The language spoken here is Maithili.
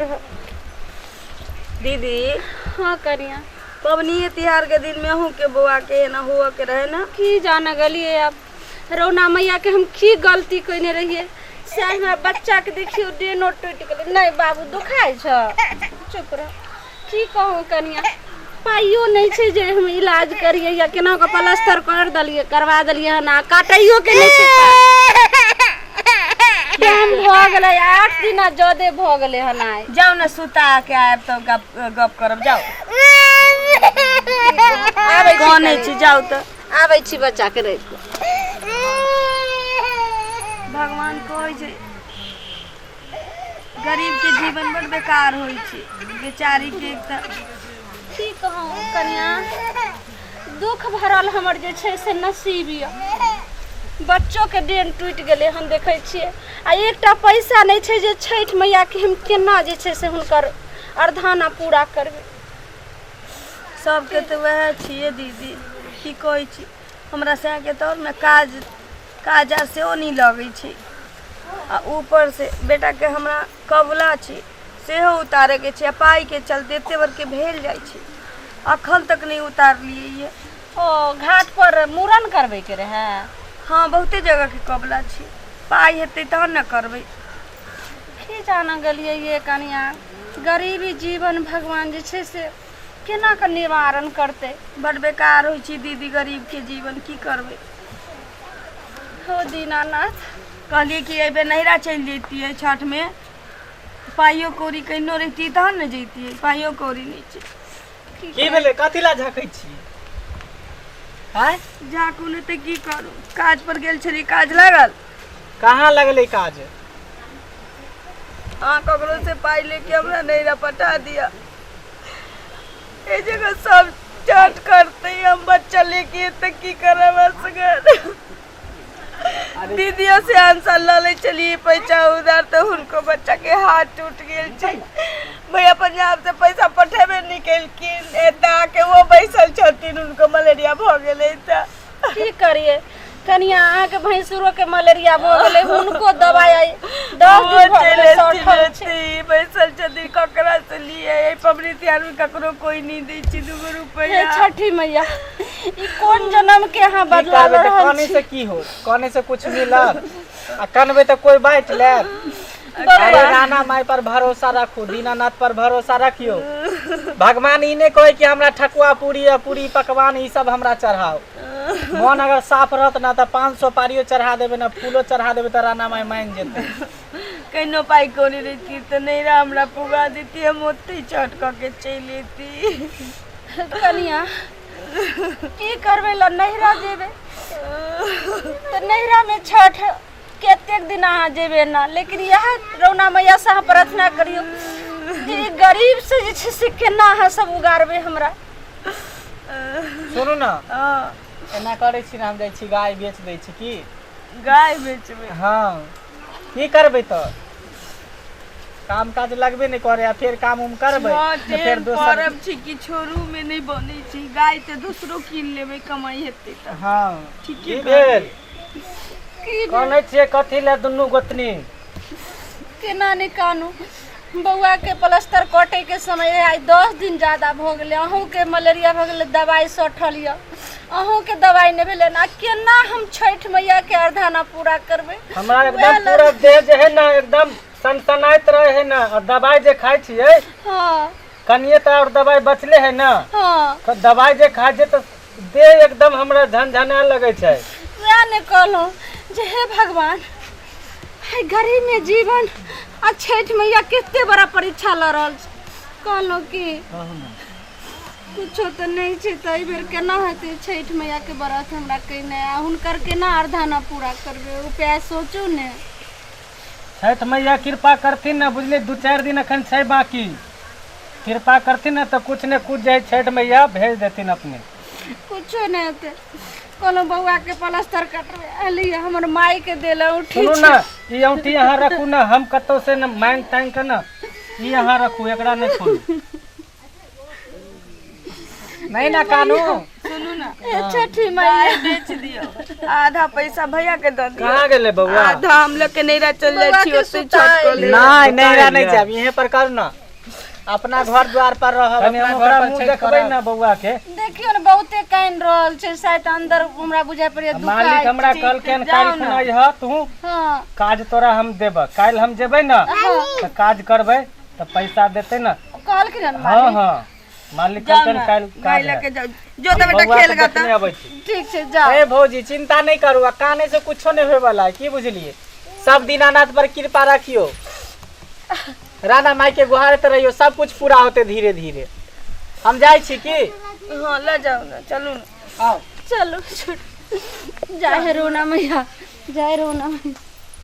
रह। दीदी। हाँ कनिया। पबनी तिहार के दिन में अहूँ के बौआ के एना हुआ के रहे ना। की जाने गेलियै आब रौना मैया के हम की गलती कयने रहियै से आइ हमरा बच्चा के देखियौ डेनो टूटि गेलै। नहि बाबू दुखाइ छ, चुप रह। की कहू कनिया, पाइयो नहि छै जे हम इलाज करियै या केना कऽ प्लास्टर कर देलियै, करवा देलियै हन, आ काटैयो के नहि छै पाइ। टाइम भऽ गेलै 8 दिना ज्यादे भऽ गेलै हन आइ। जाउ ने सुता के आयब तब गप गप करब, जाउ। आबै छी। कनै छी, जाउ तऽ। आबै छी बच्चा के राखि कऽ। भगवान कहै छै गरीब के जीवन बड़ बेकार होइ छै, बेचारी के एक तऽ की कहूँ कनिया, दुख भरल हमर जे छै से नसीब यऽ। बच्चोके डेन टूटि गेलै हन देखै छियै, आ एकटा पैसा नहि छै जे छठि मैयाके हम केना जे छै से हुनकर अर्धाना पूरा करबै। सबके तऽ वएह छियै दीदी, की कहै छी, हमरा सएहके तऽ ने काज काज आर सेहो नहि लगै छै, आ ऊपर से बेटाके हमरा कबुला छै सेहो उतारैके छै, आ पाइके चलते एते बड़के भेल जाइ छै, अखन तक नहि उतारलियै ये। ओ घाट पर मूड़न करबैके रहै? हँ, बहुते जगहके कबुला छै, पाइ हेतै तहन ने करबै। की जाने गेलियै ये कनिया, गरीबी जीवन भगवान जे छै से केना कऽ निवारण करतै। बड बेकार होइ छै दीदी गरीबके जीवन, की करबै। हो दीनानाथ। कहलियै कि एहि बेर नैहरा चलि जैतियै छठमे, पाइयो कौड़ी कहिनो रहितियै तहन ने जैतियै, पाइयो कौड़ी नहि छै। की भेलै, कथी ला झकै छी? आँय? झाँकू नहि तऽ की करू, काज पर गेल छलियै, काज लागल। कहाँ लगलै काज? अहाँ ककरो से पाइ लेके हमरा नैहरा पठा दिअ, एहि जगह सब चट करते, हम बच्चा लेके एतऽ की करब असगर। दीदियों से आंसर लऽ लै छलियै पैसा उधार तऽ हुनको बच्चा के हाथ टूट गेल छै। भैया पंजाब से पैसा पठेबे नहि केलखिन, एतऽ आके ओ बैसल छथिन, हुनको मलेरिया भऽ गेलै। तऽ की करियै कनिया, अहाँके भैंसुरो के मलेरिया भऽ गेलै, हुनको दवाइ आइ 10 दिन भऽ गेलै सठल छै। बैसल छथिन, ककरा से लिए? एहि पबनी तिहार में ककरो कोई नहीं दै छै 2 गो हे रुपैआ। छठी मैया, ई कोन जन्म के अहाँ की बदला करबै लऽ तऽ रहल कने छी? से की होत, कने से कुछ मिलत? आ कनबै तऽ कोई बाँटि लेत? अरे बौआ राणा माय पर भरोसा रखू, दीनानाथ पर भरोसा रखियो। भगवान ई नहि कहै कि हमरा ठकुआ पूरी आ पूरी पकवान ई सब हमरा चढ़ाओ। मन अगर साफ रहत ना तऽ 500 पारियो चढ़ा देबै ना, फूलो चढ़ा देबै तऽ राणा माय मानि जेतै। कहिनो पाइ कौड़ी रहिती तऽ नैहरा हमरा पुगा देती, हम ओतहि छठ कऽ के चलि अयती। कनिया की करबै ल नैहरा जेबै तऽ नैहरा में छठ कतेक दिन अहाँ जेबै ना, लेकिन इएह रौना मैया से अहाँ प्रार्थना करियौ जे ई गरीब से जे छै से केना अहाँ सब उगारबै हमरा। सुनू ना, हँ। एना करै छी ने, हम जाइ छी गाय बेच दै छी। की गाय बेचबै? हँ, की करबै तऽ काम काज लगबे नहि करे, आ फेर काम उम करबै हँ, तऽ फेर तेहन दोसर परब छै कि छोड़ू में नहि बनै छै, गाय तऽ दोसरो कीन लेबै कमाइ हेतै तऽ। हँ। ठीके की भेल? की भेल? कनै छियै कथी लए दुनू गोतनी? केना नहि कानू, बौआ के प्लास्टर कटे के समय आइ 10 दिन ज्यादा भऽ गेलै, अहूँके मलेरिया भऽ गेलै, दवाइ सठल यऽ, अहूँके दवाइ नहि भेलै आ केना हम छठि मैया के अर्धाना पूरा करबै? हमरा वएह एकदम लऽ पूरा देह जे है ना एकदम सनसनाइत रहे है ना, आ दवाई जे खाइ छियै, हँ, कनिए तऽ और दवाई बचले है ना। हँ। तऽ दवाई जे खाइ छियै तऽ देह एकदम हमरा झनझनाए लगै छै। वएह ने कहलहुँ जे हे भगवान, हे गरीब में जीवन आ छठि मैया कते बड़ा परीक्षा लऽ रहल छै। कहलहुँ कि कुछो तऽ नहि छै, तऽ एहि बेर केना हेतै छठि मैया के व्रत हमरा केने आ हुनकर केना अर्धाना पूरा करबै? उपाय सोचू ने। छठि मैया कृपा करथिन ने, बुझलियै? 2-4 दिन अखन छै बाकी, कृपा करथिन ने तऽ कुछ ने कुछ जे है छठि मैया भेज देथिन अपने। कुछो नहि हेतै। कहलहुँ बौआ के प्लास्टर कटबै अलियै, हमर माय के देल औंठी सुनू छै। ने, ई औंठी अहाँ रखू ने, हम कतौ से ने मांगि तांगि के ने, ई अहाँ रखू, एकरा नहि खोलू। नहीं ना कानू। सुनू ना, ए छठी मैया, गाय बेच दियो, आधा पैसा भैया के दऽ दियो, कहाँ गेलै बौआ? आधा हम लोग के नैरा चल जाइ बौआ छी, के ओते छठ कऽ लेब। नहीं नहीं नहीं जाब, यहीं पर करू ना, अपना घर द्वार पर रहब, कनि अपना हम घर ओकरा पर मुँह छठि देखबै करब। ना बौआ के। देखियौ ने, बहुते कानि रहल छै, शायद अंदर हमरा बुझाइ पड़ैया मालिक दुखाइ। हमरा कहलकै जाउ काल्हि ना। खुना अइहऽ तू, हँ काज तोरा हम देबऽ। काल्हि हम जेबै ने तऽ काज करबै तऽ पैसा देतै ने। कहलखिन हन हँ मालिक? हँ, मालिक जाउ कहलकै ना, काल्हि गाय काज लऽ के हैत। जाउ। जो तऽ बेटा बौआ खेल के गा देखने तऽ। अबै छी। ठीक छै, जाउ। ए भौजी, चिंता नहीं करू, आ काने से कुछो नहीं होए वाला है, की बुझलिए? सब दीनानाथ पर कृपा रखियो, राणा माई के गुहारते रहियो, सब कुछ पूरा होते धीरे धीरे। हम जाइ छी की? हँ, लऽ जाउ ने, चलू ने। आओ। चलो, छोड़। जय हे रोना मैया, जय रोना मैया।